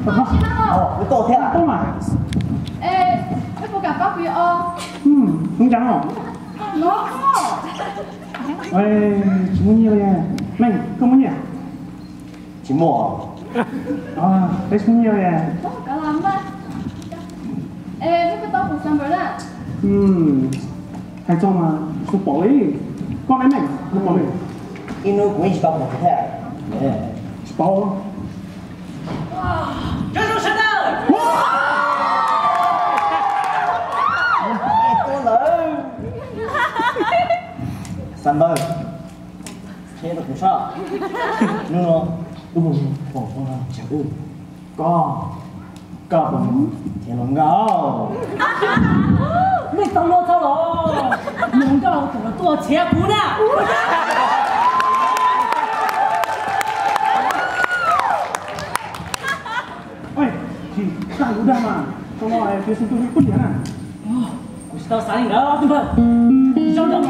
Tau thiab. Tau mas. Ntseeg os. Tsis muaj nyiaj. Meej, koj muaj nyiaj? Tsis muaj. Peb tsis muaj nyiaj li. Hais txog mas tsis pom li. Koj ne Meej, koj pom li? Ib hnub kuv yeej tsis tau pom thiab. Tsis pom. Xav npawg, qhia rau kuv saib, hnub no wb puas pom hluas nkauj ntshav wb? Koj, koj puas mus nrhiav hluas nkauj? Nej tau luag tau los, hluas nkauj tseem los tuaj nrhiav kuv na. Tsis, dag kuv dag mas, tau no tias xu tu koj niam na. Kuv tsis tau xav li ntawd tus npawg. Zoo zoo.